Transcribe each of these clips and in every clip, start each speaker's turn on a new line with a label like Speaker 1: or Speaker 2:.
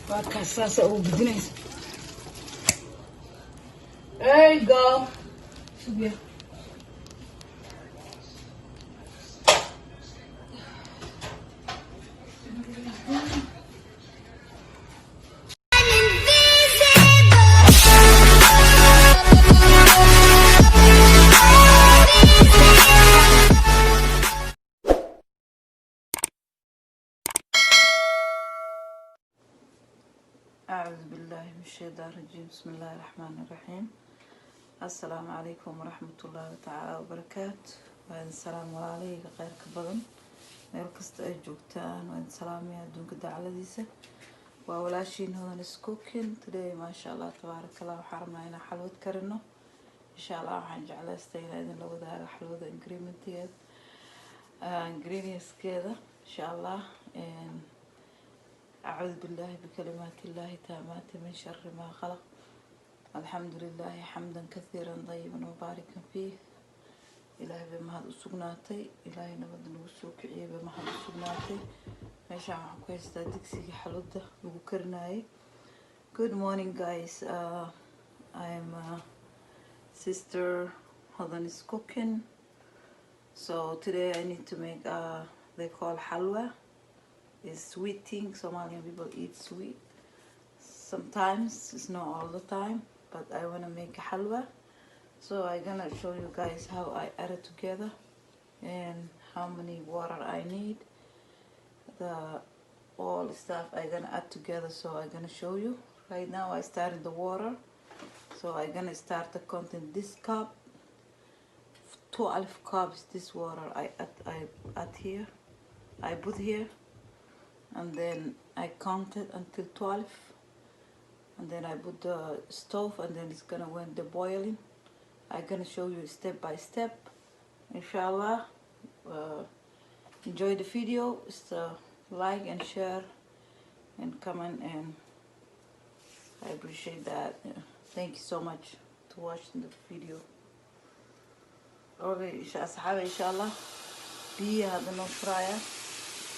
Speaker 1: Waa kaas, saasa ugu gudinaysa. There you go. Sugya.
Speaker 2: أعوذ بالله من الشيطان الرجيم. بسم الله الرحمن الرحيم. السلام عليكم ورحمة الله تعالى وبركاته. Waa idin salaam, walaalahayga kheyrka badan, meel kasta ay joogtaan waa idin salaamaya adduunka dacaladiisa. Waa walaashiin Hodan is Cooking. Today, maasha Allah, tabaaraka Allah, waxaan rabnaa inaan xalwad karino, insha Allah. Waxaan jeclaystay inaan idinla wadaago xalwada ingredientgeeda, ingredientskeeda, insha Allah. أعوذ بالله بكلمات الله تامات من شر ما خلق. الحمد لله حمدا كثيرا طيبا مباركا فيه. Ilaahay bay mahad u sugnaatay. Ilaahay nabadda nagu soo kiciyay bay mahad u sugnaatay. Meeshaan waxaan ku haystaa digsigii xalwada lagu karinayay. Good morning, guys. I'm Sister Hodan is Cooking. So today I need to make, they call halwa, is sweet thing. Somalian people eat sweet sometimes. It's not all the time, but I want to make halwa, so I'm gonna show you guys how I add it together and how many water I need, the all stuff I gonna add together. So I'm gonna show you right now. I started the water, so I'm gonna start the content. This cup, 12 cups, this water I add here, I put here, and then I counted until 12, and then I put the stove, and then it's gonna when the boiling, I'm gonna show you step by step, inshallah. Enjoy the video. So like and share and comment, and I appreciate that. Yeah. Thank you so much to watching the video. Okay, asxaabi, insha Allah, biyaha hadda noo furaaya.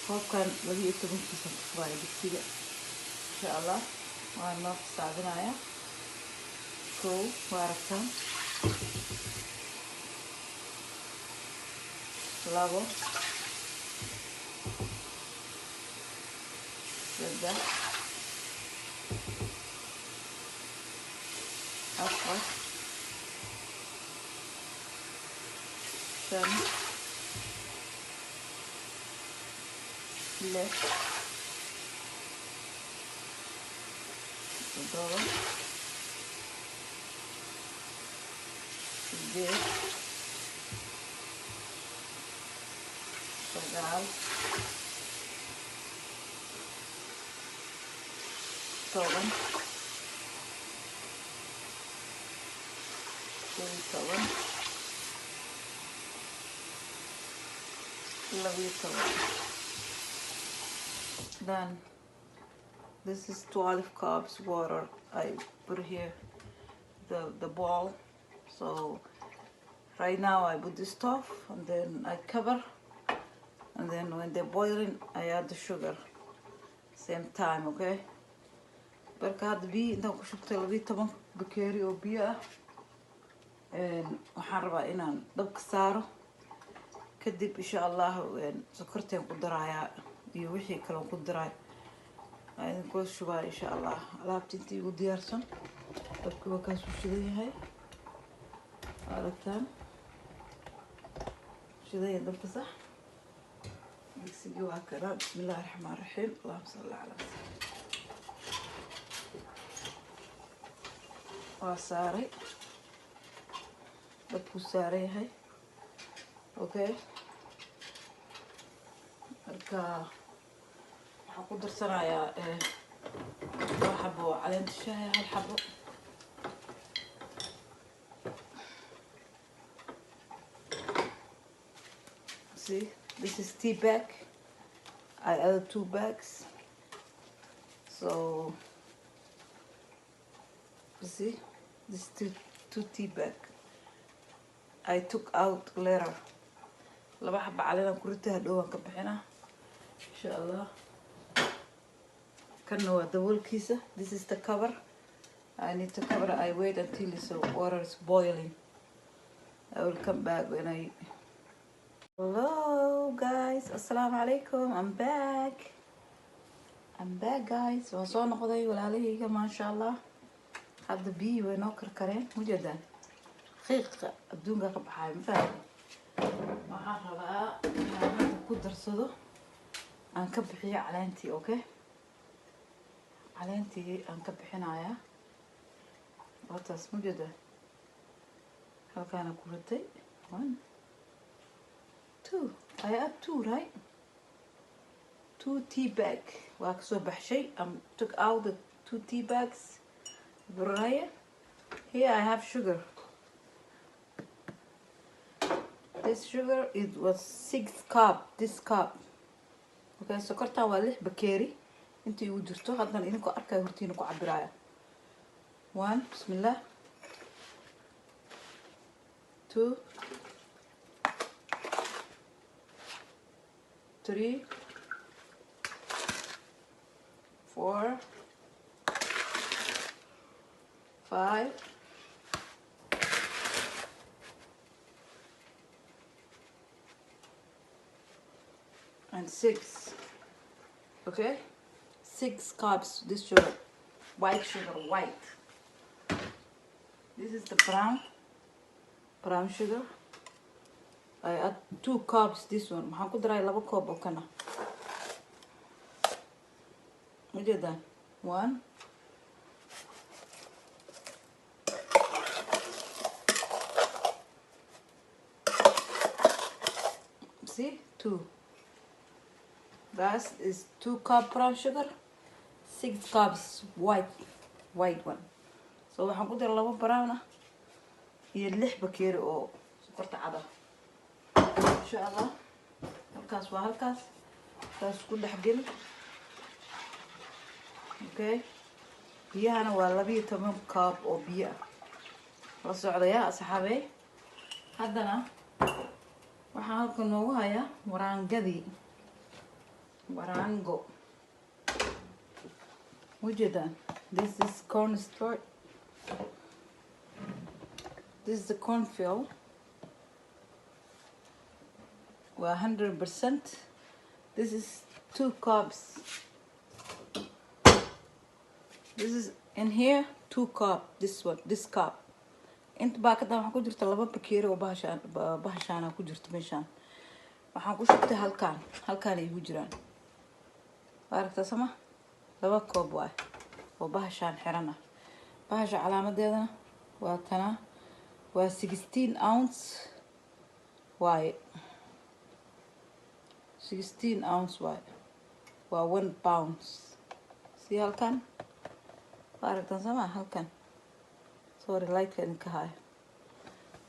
Speaker 2: Koobkan 12-kiisa ku furaaya digsiga, insha Allah. Waa noo xisaabinaya. Kow, waa aragtaan, labo, saddex, afar, shan, lix, toddoba, sideed, sagaal, 10, 11, 12. Then this is 12 cups water I put here, the bowl. So right now I put the stove and then I cover, and then when they're boiling I add the sugar same time, okay? Marka hadda biyo intaan ku shubtay, 12 bakeeri oo biyo ah, waxaan rabaa inaan dabka saaro. Kadib, insha Allah, sokorteen ku darayaa iyo wixii kaloon ku daraay waa idinkula shubaa, insha Allah. Alaabta intii igu diyaarsan, dabki waa kaasuu shidan yahay. Waa aragtaan, shidan yahay dabka, sax. Digsigii waa kanaa. Bismi illahi raxmaan raxiim. Allahuma salli calaa. Waa saaray, dabkuu saaran yahay. Okay, marka waxaan ku darsanayaa laba xabo oo caleenta shaahi, hal xabo. See, this is tea bag. I added two bags. So you see, this two tea bag I took out later. Laba xabo caleen ku ritay, hadhow waan ka bixinaa, insha Allah. Kanna waa daboolkiisa. This is the cover. I need to cover. I wait until the water is boiling. I will come back when I. Hello guys, assalamu alaikum. I'm back, I'm back, guys. Waan soo noqday, walaalahayga, maasha Allah. Hadda biyihii way noo karkareen, mujeedaan qiiqa adduunka ka baxaayo, ma fahmi. Waxaan rabaa inaan hadda ku darsado, aan ka bixiyo caleentii. Okay, caleentii aan ka bixinayaa waataas, mujeedaa. Halkaana ku ritay. One, two. I add two, right? Two tea bag waa kasoo baxshay. Took out the two tea bags. Buraya. Here I have sugar. This sugar, it was 6 cup, this cup. Okay, sokortan waa 6 bakeeri intii igu jirto. Haddana idinkoo arkaya hortiina ku cabiraya. One, bismillah, two, three, four, five, and six. Okay, 6 cups this sugar, white sugar, white. This is the brown sugar. I add 2 cups this one. Waxaan ku daray 2 koob oo kana, ujeedaan. One, see, two. That is 2 cup brown sugar, 6 cups white one. So waxaan ku daray labo brown ah iyo 6 bakeeri oo sokorta cada, insha Allah. Halkaas waa halkaas, halkaas ku dhex geli. Okay, biyahana waa 12 cup oo biyo ah. La socdaya, asxaabey. Haddana waxaan halkan noogu hayaa waraangadii, waraango, ujeedaan. This is corn starch. This is the cornfield, waa 100%. This is 2 cups. This is in here 2 cup, this one, this cup. Inta baakadan waxaa ku jirta 2 bakeeri oo bahashaan, bahashaana ku jirta meeshaan. Waxaan ku shubtay halkaan, halkaan ay igu jiraan. Waa aragtaa sama, 2 koob waay oo bahashaan xiran ah. Bahasha calaamadeedana waa tana, waa 16 ounce waaye, 16 ounce waaye, waa 1 pounds. Si halkan waa aragtaan sama halkan. Sorry, lightka idinka haayo.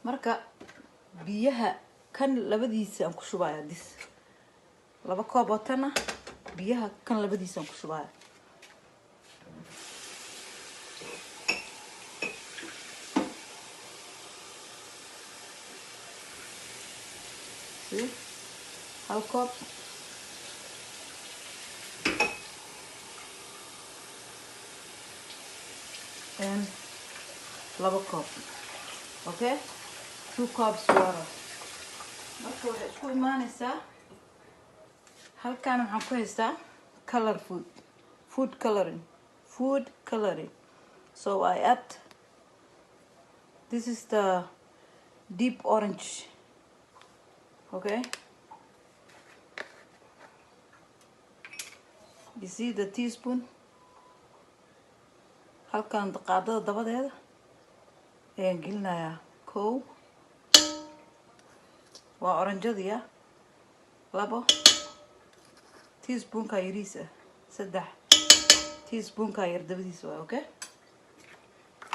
Speaker 2: Marka biyaha kan labadiisa aan ku shubaya, this 2 koob oo tan ah, biyaha kan labadiisa aan ku shubaya. See, hal koob and 2 koob. Okay, 2 cups water. Marka waxay isku imaanaysaa halkan. Waxaan ku haystaa color, food coloring, food coloring. So I add, this is the deep orange. Okay, you see the teaspoon? Halkan qaadada dabadeeda ayaan gelinayaa. Kow waa oranjadiya, labo teaspoonka yariis ah, saddex teaspoonka yar dabadiisa waay. Okay,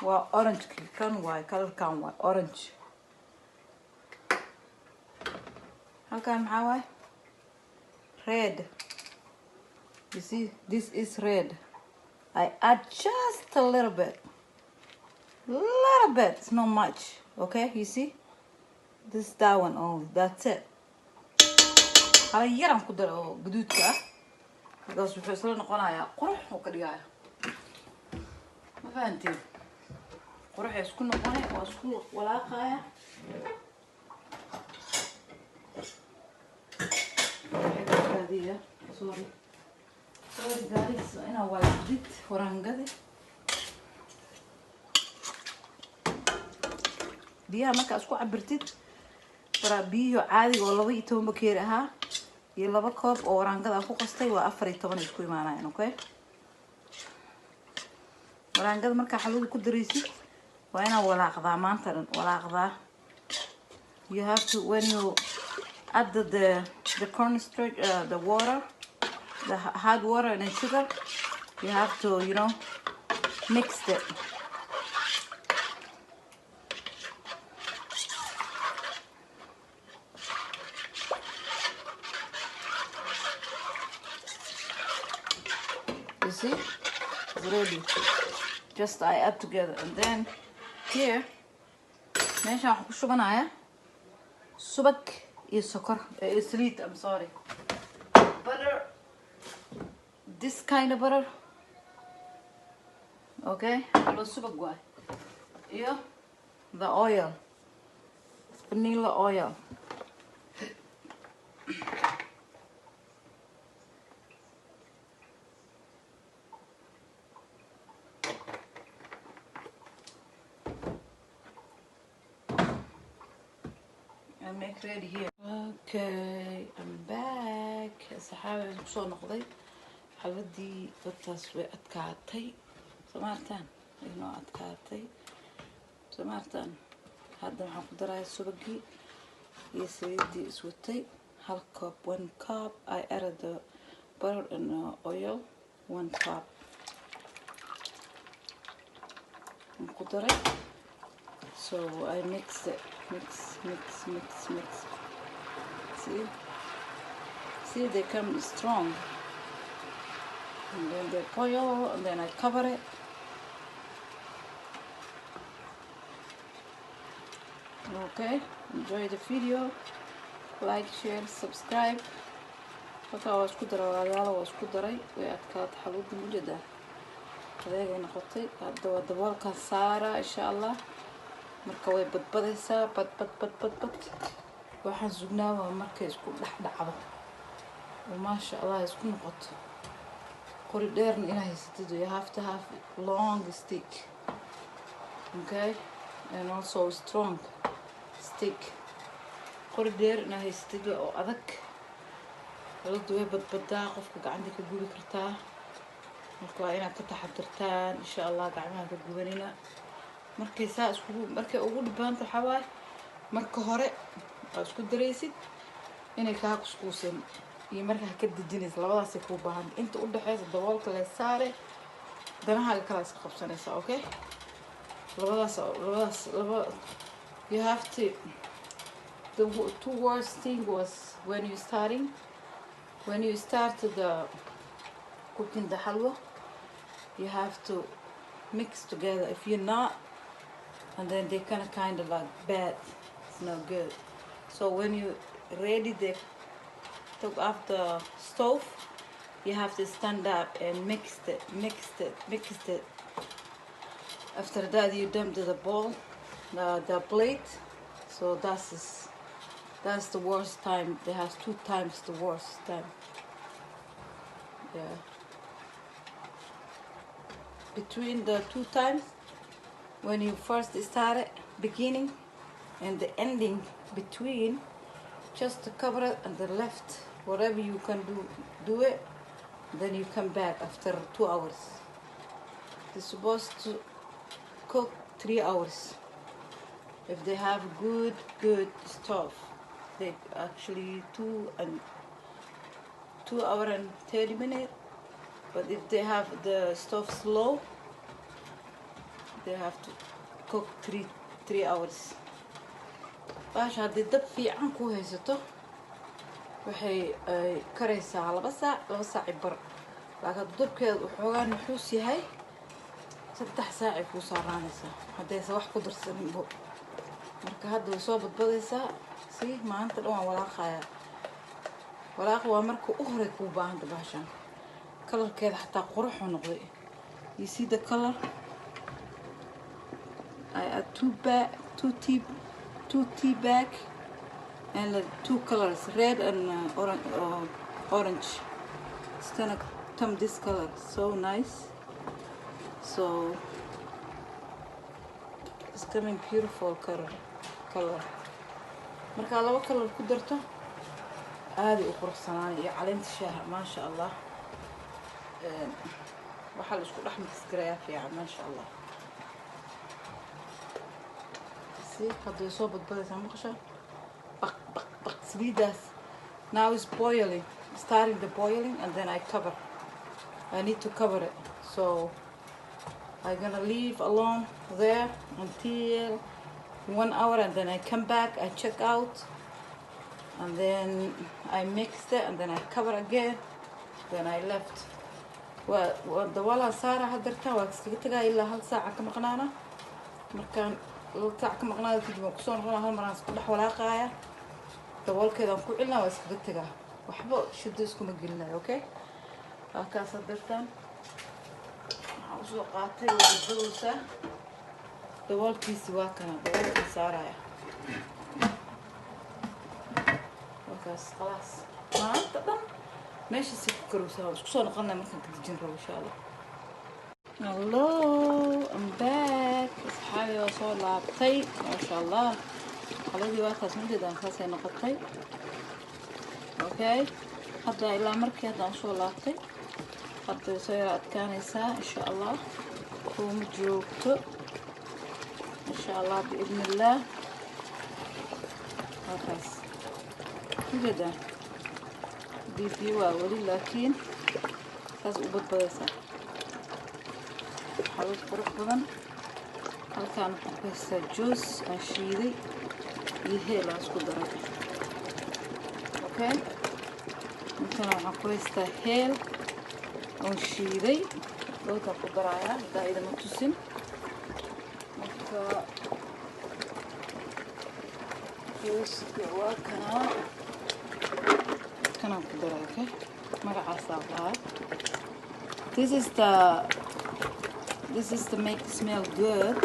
Speaker 2: waa orangeki kan waay, colorkan waay orange. Halkan maxaa waay? Red. You see, this is red. I add just a little bit, little bit. It's not much. Okay, you see this, that one only, that's it. Hala yaraan ku dara oo guduudka ah. Because wuxuu isla noqonayaa qurux uu ka dhigaya. Ma fahanteen? Quruxay isku noqonay, waa isku walaaqaya. Raadiya. Sorry. Sorry guys, inaa walaaqdid waraangadi. Biyaha markaa isku cabirtid, waraa biyihi caadiga oo 12 bakeeri ahaa iyo 2 koob oo waraangada aan ku qastay, waa 14 isku imaanayaan. Okay, waraangada markaa xalwada ku daraysid, waa inaa walaaqdaa, maanta dhan walaaqdaa. You have to, when you add the cornstarch, the water, the hot water and then sugar, you have to mix it. You see, it's ready. Just I add together, and then here, meeshaan waxaan ku shubanaya subag iyo sokor, iyo saliid. I'm sorry, butter, this kind of butter. Okay, halo subag waay, iyo the oil, vanilla oil. I make ready here. Okay, I'm back. Saxaabi, kusoo noqday. Xalwadii dadtaas way adkaatay. Soo maartaan? Inoo adkaatay. Soo maartaan? Hadda waxaan ku darayaa subagii iyo saliidii iswatay. Hal cup, one cup. I added the butter and oil, one cup. Aan ku daray. So I mix it, mix, mix, mix, mix. See? See, they come strong. And then they boil, and then I cover it. Okay, enjoy the video. Like, share, subscribe. Halkaa waa isku daray, walaalayaal, waa isku daray. Way adkaatay xalwadii, mujeedaa, adeegay noqotay. Hadda waa daboolkan saara, insha Allah. Marka way badbadaysaa, bad bad bad bad bad. Waxaan sugnaa waa markay isku dhex dhacdo oo, maasha Allah, isku noqoto. Qori dheerna inaa haysatid. You have to have long stick, okay, and also strong stick. Qori dheer inaa haysatid oo adag. Xalwadu way badbadaa, qofka gacanta ka gubi kartaa. Marka waa inaad ka taxadirtaan, insha Allah. Gacmaha ka gubanina. Markay saa iskugu, markay ugu dhibaanta, waxaa waaye marka hore waa isku daraysid inay kaa kuskuusan iyo markaa ka dejinaysa. Labadaasay kuu baahan. Inta u dhexeysa daboolka lee saare, danahaaga kalaa iska qabsanaysa. Okay, labadaas laba, you have to, the two worst thing was when you starting, when you start the cooking the halwa, you have to mix together. If you're not, and then they kind of like bad, it's not good. So when you ready, the took off the stove, you have to stand up and mix it, mix it, mix it. After that, you dump the bowl, the plate. So that's the worst time. They have two times the worst time, yeah, between the two times, when you first started, beginning and the ending, between, just to cover it and the left, whatever you can do, do it. Then you come back after 2 hours. They're supposed to cook 3 hours. If they have good good stove, they actually 2 hour and 30 minutes. But if they have the stove slow, they have to cook 3 hours. Baasha haddii dab fiican ku haysato, waxay ay karaysaa 2 saac, 2 saac i bar. Laakiin hadduu dabkeeda waxoogaa nuxuus yahay, 3 saacay kuu saaraanaysaa, haddaysan wax ku darsaninbo. Marka hadda way soo badbadaysaa. Si maanta dhan waan walaaqayaa. Walaaqa waa marka u horey kuu baahanta baashaan. Colorkeeda xataa quruxuu noqday. You see the color? I add two bag, two tea bag and two colors, red and orange. Orange. It's gonna come this color, so nice. So it's coming beautiful color. Color. Markaa laba color ku darto, aaday u quruxsanaanay, iyo caleenta shaaha, maasha Allah. Waxaa la isku dhex mix garayaa fiican, maasha Allah. Si hadday soo badbadaysaa, maqashaa baq baq baq saliidaas. Now is boiling, starting the boiling, and then I cover. I need to cover it, so I'm gonna leave alone there until one hour, and then I come back, I check out, and then I mix it, and then I cover again, then I left. Waa daboolaa saara hadarta, waa iskaga tagaa ilaa hal saaca ka maqnaana. Markaan hal saac ka maqnaada kadib, waan kusoo noqonaa, hal maraan isku dhex walaaqaaya, daboolkeedaan ku celinaa, waa iskaga tagaa, waxba shido iskuma gelinayo. Okay, waa kaas. Hadartaan waxaan usoo qaatay, waa badbadowsaa. Daboolkiisi waa kana, daboolkii saaraya waa kaas. Khalaas, maanta dhan meeshaasay ku karowsaa. Waan isku soo noqonaya markaan ka dejin rabo, insha Allah. Hello, I'm back, asxaabi. Waa soo laabtay, maasha Allah. Xaladii waa taas, mujeedaan, saasay noqotay. Okay, hadda ilaa markii haddaan usoo laabtay, hadda way soo yara adkaanaysaa, insha Allah. Kuma joogto, insha Allah, biidni illaah. Waa kaas, mujeedaan, biyo biyo waa weli, laakiin saas u badbadaysaa. Xalwad qurux badan. Halkaan waxaan ku haystaa joos aan shiiday iyo heel aan isku daray. Okay, intana waxaan ku haystaa heel oon shiiday, dhowrtaan ku darayaa, haddaa idama tusin. Marka jooska waa kanaa, kanaan ku daray. Okay, magacaasaa lahaa. This is the make smell good.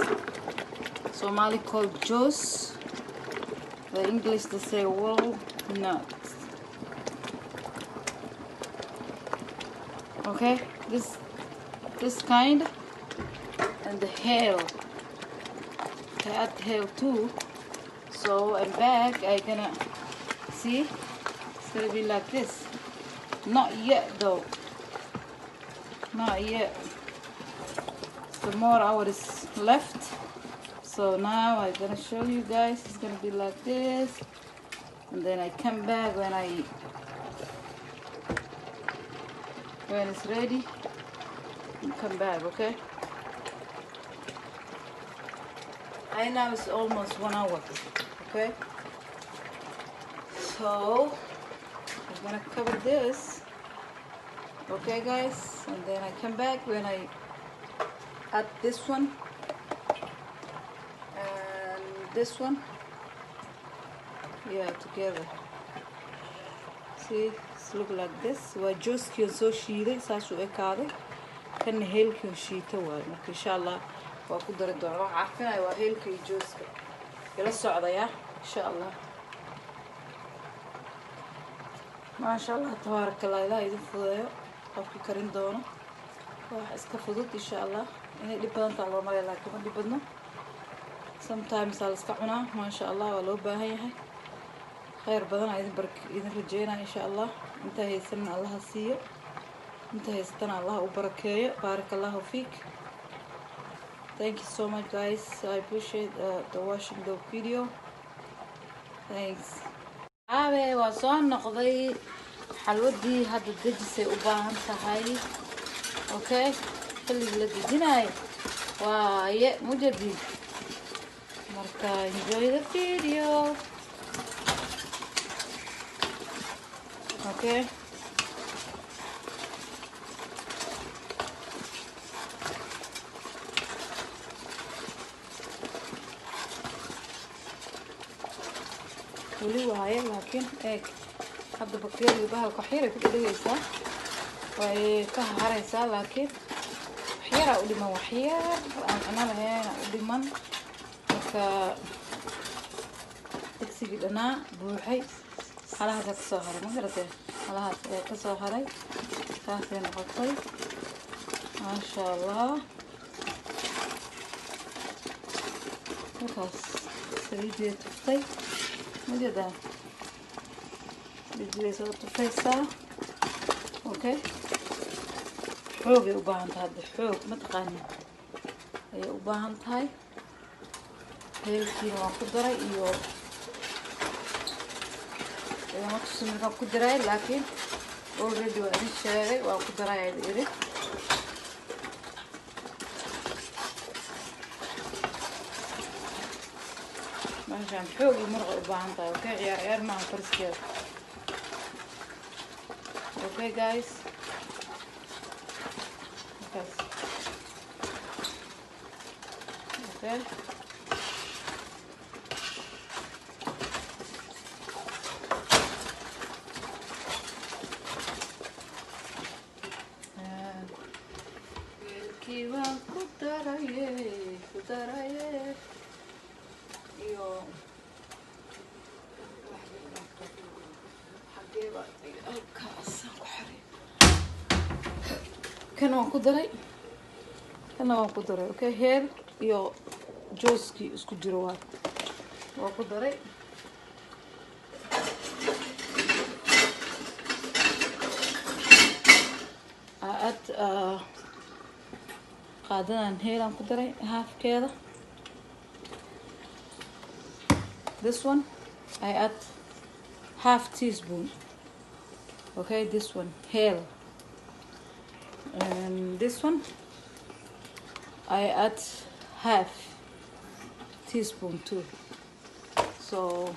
Speaker 2: Somali called joos. The English, they say walnut. Okay, this kind and the heel. I add heel too. So I'm back. I gonna see, it's gonna be like this. Not yet though, not yet. Some more hours left. So now I'm gonna show you guys. It's gonna be like this, and then I come back when it's ready and come back. Okay, I know it's almost one hour. Okay, so I'm gonna cover this. Okay guys, and then I come back when I add this one and this one, yeah, together. See, it's look like this. Waa jooskii on soo shiiday, saasuu ekaaday. Kanna heelkii on shiito waayo. Marka insha Allah waa ku dari doona. Waxa carfinaya waa heelka iyo jooska. Ila socdaya, insha Allah. Maasha Allah, tabaaraka Allah. Ilaah idin fududeeyo qofkii karin doono. Wax iska fudud, insha Allah. Inay dhib badan taha loo malaya, laakiin ma dhib badno. Sometimes aa la iska cunaa, maasha Allah, waa loo baahan yahay. Khayr badan aa idin bark idin rajeynaya, insha Allah. Intaa haysanana Allaha siiyo, inta haysatana Allaha u barakeeyo. Baaraka Allahu fiik. Thank you so much guys. I appreciate the watching the video. Thanks. Aabe, waa soo noqday. Xalwadii hadda dejisay u baahan tahay. Okay, xilligii la dejinayo waaye, mujadid. Marka enjoy the video. Okay, weli waaye, laakiin eeg hadda bakeeriga bahalka wax yaray ku dhegaysaa. Way ka haraysaa, laakiin waxyaraa u dhiman, waxyar aan cuna lahayn u dhiman. Marka digsigii dhanaa buuxay halahaasa kasoo haray, ma garatee? Halahaas ayaa kasoo haray. Saasay noqotay, maasha Allah. Markaas saliideeda tuftay, majeedaa? Saliideeda soo tufaysaa. Okay, xoogay u baahan tahay hadda, xoog mataqaani ayay u baahan tahay. Heelkiina waan ku daray iyo ma tusin markaan ku daray, laakiin already waa idin sheegay, waan ku daray ayda iri. Meeshaan xoog iyo muruq ay u baahan tahay. Okay, ciyaar ciyaar maaha kariskeeda. Okay guys, markaas okay. Weelkii baan ku daraye, ku daraye iyo xagee baa halkaasaan ku xiray. Kan waan ku daray, kana waan ku daray. Okay, heel iyo jooskii isku jiro waa ku daray. Aad qaadadan heelaan ku daray halfkeeda. This one I add half teaspoon. Okay, this one heel, and this one I add half teaspoon too. So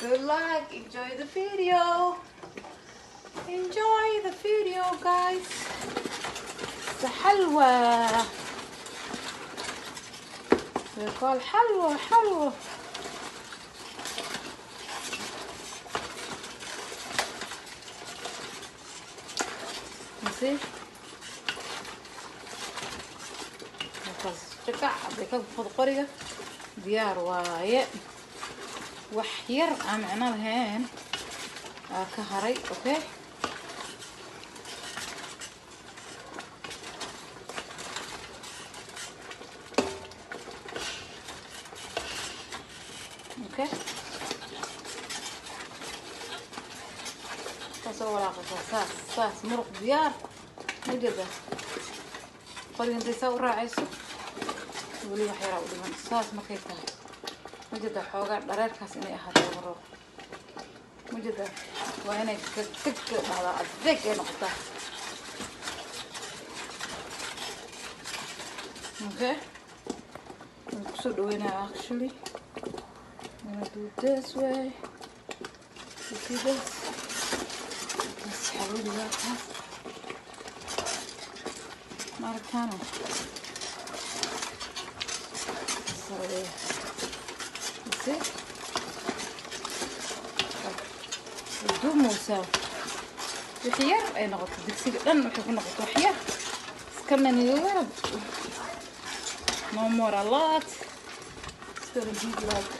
Speaker 2: good luck, enjoy the video, enjoy the video guys. The حلوى, we call حلوى حلوى. You see, markaas jakac hadday ka fud qoriga, diyaar waaye. Wax yar aan micno lahayn aa ka haray. Okay, kasoo walaaqaysaa saas saas, muruq diyaar. Majeeda qoriga intay saa u raacayso, weli wax yaraa u dhiman. Saas markay tahay, majeeda, xoogaa dhareerkaas inay ahaato lama rabo. Majeeda, waa inay gagag dhahdaa, adeeg ay noqotaa. Okay, waan kusoo dhaweynaya. Actually, I'm gonna do this way. You see this? This xalwadi waa taas, ma aragtaano? So you see, duumeysaa. Wixii yar ay noqoto, digsiga dhan waxay ku noqoto wax yar. It's coming a little, no more, a lot. It's gonna be like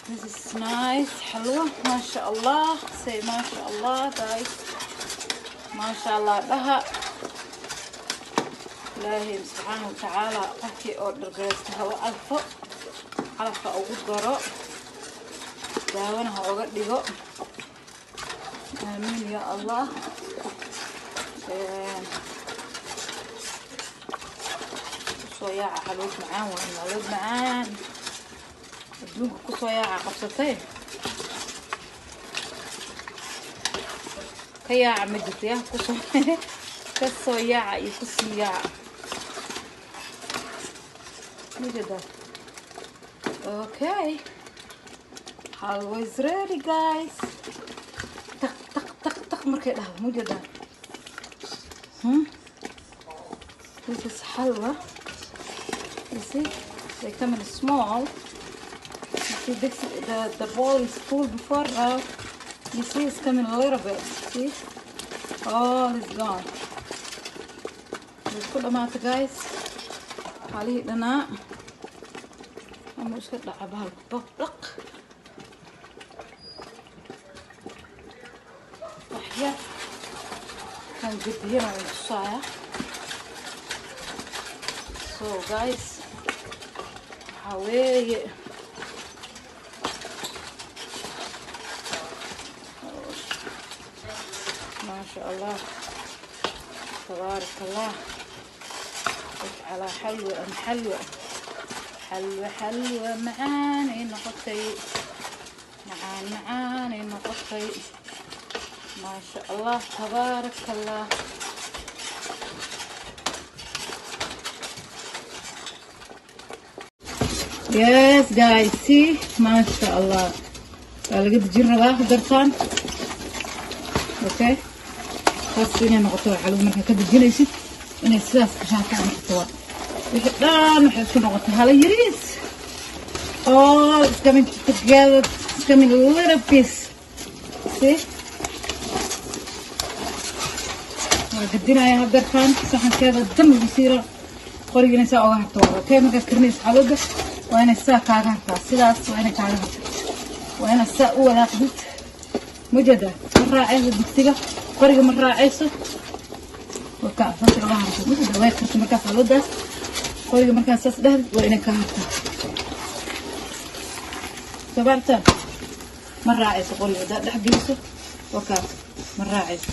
Speaker 2: this. Is nice xalwo, maasha Allah. Say maasha Allah guys, maasha Allah dhaha. Ilaahay subxaana watacaala qofkii oo dhargaysta ha u calfo, calafka ugu daro, daawana ha oga dhigo. Aamiin ya Allah. Kusoo yaaca xalwad macaan, waa xalwad macaan adduunka. Kusoo yaaca, qabsatay ka yaaca ma jirto. Ya kusoo kasoo yaaca iyo kusii yaaca, ma jeedaa? Okay, halwa is ready guys. Taq taq taq taq markay dhahdo, ma jeedaa? This is halwa. You see, they come in small. You see this, the bowl is full before. Now You see, it's coming a little bit. See, all is gone. Way isku dhamaatay, guys. Halihii dhanaa ama iska dhaca bahalka baqdhaq waxyar kan gediyana way tusaaya. So guys, waxaa weeye maasha Allah, tabaarak Allah. Calaa xalwa am xalwa, xalwa, xalwa macaanay noqotay, macaan macaanay noqotay. Maasha Allah, tabaarak Allah. Yes guys, see, maasha Allah. Waa laga dejin rabaa hadartaan. Okay, saas inay noqoto waa xalwo. Markaa ka dejinaysid inay sidaas gashaan ka noqoto. Waa wixii dhan waxay isku noqotay hala yariis. All is coming together. It's coming a little piece. See, waa gadinaya hadartaan saxankeeda dam lagu siira. Qoriga inay saa oga harto waa okay. Markaad karinaysa xalwada waa inay sidaa kaaga hartaa. Sidaas waa inay kaaga harto. Waa inaad saa u walaaqdid. Mujada ma raacayso digsiga, qoriga ma raacayso. Waka saas oga harto. Mujada way karta markaas xalwadaas. Qoriga markaas saas dhahdid waa inay kaa hartaa. Sabarta ma raacayso qoriga haddaad dhex geliso. Wakaas ma raacayso.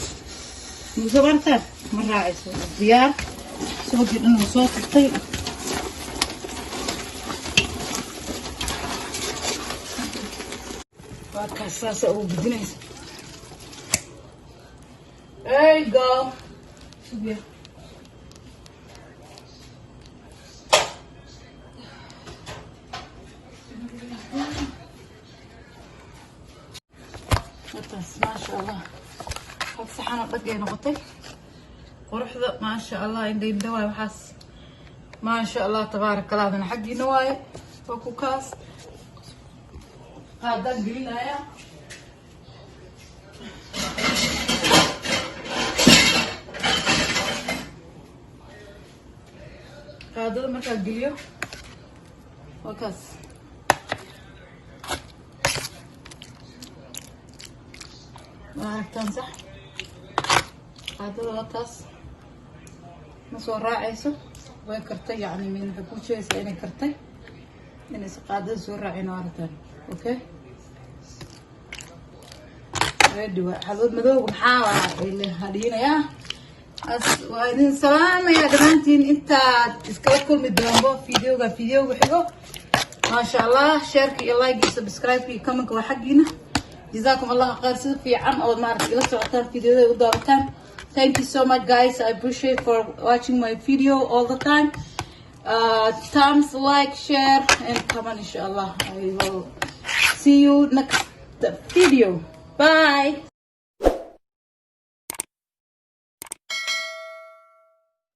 Speaker 2: Sabartaan ma raacayso. Diyaar, subagii dhan wuu soo turtay. Waa kaas, saasa ugu gudinaysa. There you go. Sugiya. Markaas maasha Allah, hal saxan oo dhag ay noqotay. Quruxda maasha Allah, indha indha waaye waxaas. Maasha Allah, tabaarak Allah. Adana xaggiina waaye. Waa ku kaas, qaadaan gelinaya. Qaadada markaa geliyo waa kaas. Waa aragtaan, sax? Qaadada waa taas, ma soo raacayso. Way kartay, yacni min waxay kuu sheegaysaa inay kartay, inaysa qaadada soo raacin. Waa aragtaan. Okay, ready waa xalwad madowga. Maxaa waa hadhiinayaa? As waa idin salaamaya dhammaantiin. Intaad iskala kulmi doonbo videoga videoga xigo, maasha Allah. Shareka iyo like iyo subscribe iyo commentka waa xaggiina. Jazaakum Allah khayr. Sida fiican ood maaragta ila socotaan, videoda u daawataan. Thank you so much, guys. I appreciate for watching my video all the time. Thumbs, like, share and comment. Inshallah, I will see you next video. Bye.